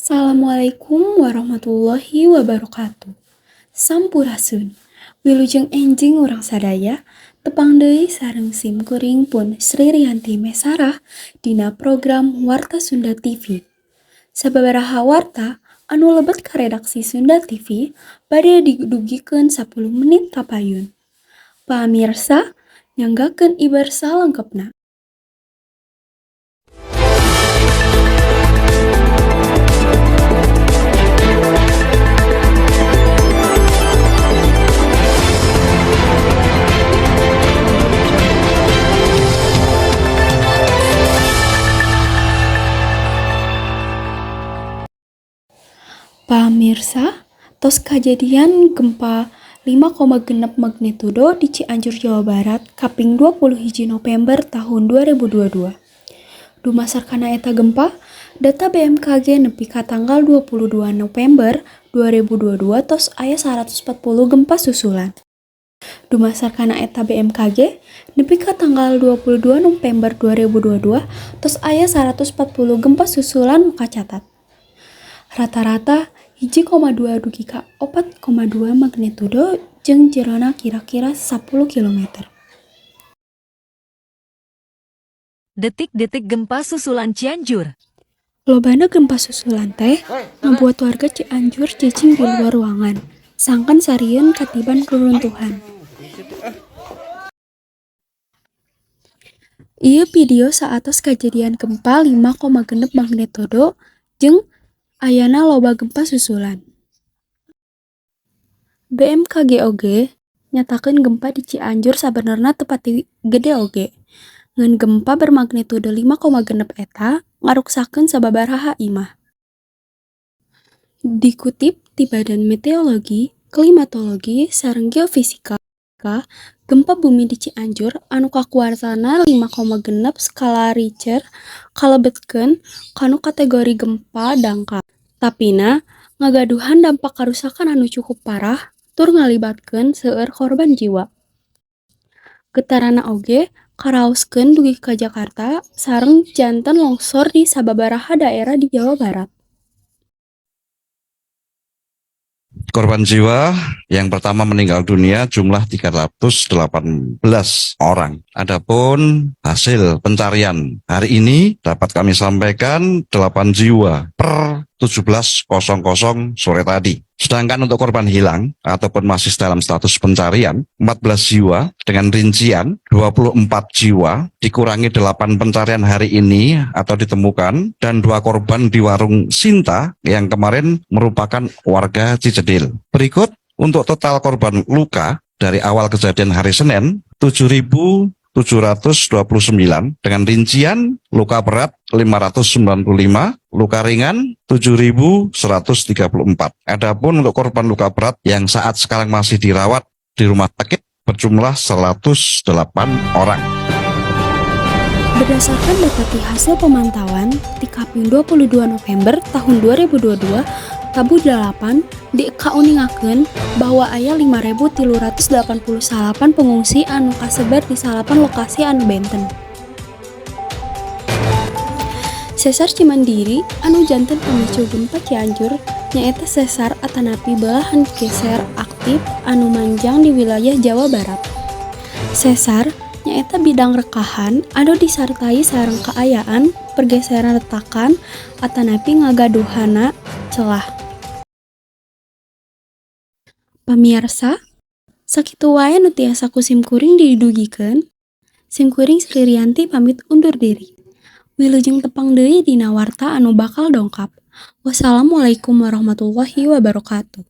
Assalamualaikum warahmatullahi wabarakatuh. Sampurasun. Wilujeng enjing urang sadaya tepang deui sareng sim kuring pun Sri Rianti Mesarah dina program Warta Sunda TV. Sababaraha warta anu lebet ka redaksi Sunda TV bade didugikeun 10 menit kapayun. Pamirsa, nyanggakeun ibar salengkepna. Pamirsa, tos kajadian gempa 5,6 magnitudo di Cianjur, Jawa Barat kaping 21 November tahun 2022. Dumasar kana eta gempa, data BMKG nepi ka tanggal 22 November 2022 tos aya 140 gempa susulan. Dumasar kana eta BMKG, nepi ka tanggal 22 November 2022 tos aya 140 gempa susulan nu kacatat. Rata-rata 1,2 dugi ka 4,2 magnitudo jeung jerona kira-kira 10 kilometer. Detik-detik gempa susulan Cianjur. Lobana gempa susulan teh ngabuat warga Cianjur cicing di luar ruangan, sangkan sarieun katiban reruntuhan. Ieu video saatos kajadian gempa 5,6 magnitudo jeung ayana loba gempa susulan. BMKG oge nyatakeun gempa di Cianjur sabenerna teu pati gede oge. Ngan gempa bermagnitudo 5,6 eta ngaruksakkeun sababaraha imah. Dikutip ti Badan Meteorologi, Klimatologi, sareng Geofisika, gempa bumi di Cianjur anu kakuatanna 5,6 skala Richter kalebetkeun kanu kategori gempa dangkal. Tapina ngagaduhan dampak karusakan anu cukup parah tur ngalibatkeun seueur korban jiwa. Getaranna oge karaoskeun dugi ka Jakarta sareng janten longsor di sababaraha daerah di Jawa Barat. Korban jiwa yang pertama meninggal dunia jumlah 318 orang. Adapun hasil pencarian hari ini dapat kami sampaikan 8 jiwa per 17.00 sore tadi. Sedangkan untuk korban hilang ataupun masih dalam status pencarian 14 jiwa dengan rincian 24 jiwa dikurangi 8 pencarian hari ini atau ditemukan dan 2 korban di warung Sinta yang kemarin merupakan warga Cijedil. Berikut untuk total korban luka dari awal kejadian hari Senin 7.729 dengan rincian luka berat 595, luka ringan 7.134. Adapun untuk korban luka berat yang saat sekarang masih dirawat di rumah sakit berjumlah 108 orang. Berdasarkan data ti hasil pemantauan di kaping 22 November tahun 2022, tabuh 8 dikauningakeun bahwa aya 5.389 pengungsi anu kasebar di 9 lokasi anu benten. Sesar Cimandiri anu janten pemicu gempa Cianjur nyaeta sesar atanapi belahan geser aktif anu manjang di wilayah Jawa Barat. Sesar nyaeta bidang rekahan anu disartai sareng kaayaan pergeseran retakan atanapi ngagaduhanna celah. Pamiarsa, sakitu wae nu tiasa ku sim kuring didugikeun. Sim kuring Sri Rianti pamit undur diri. Wilujeng tepang deui dina warta anu bakal dongkap. Wassalamualaikum warahmatullahi wabarakatuh.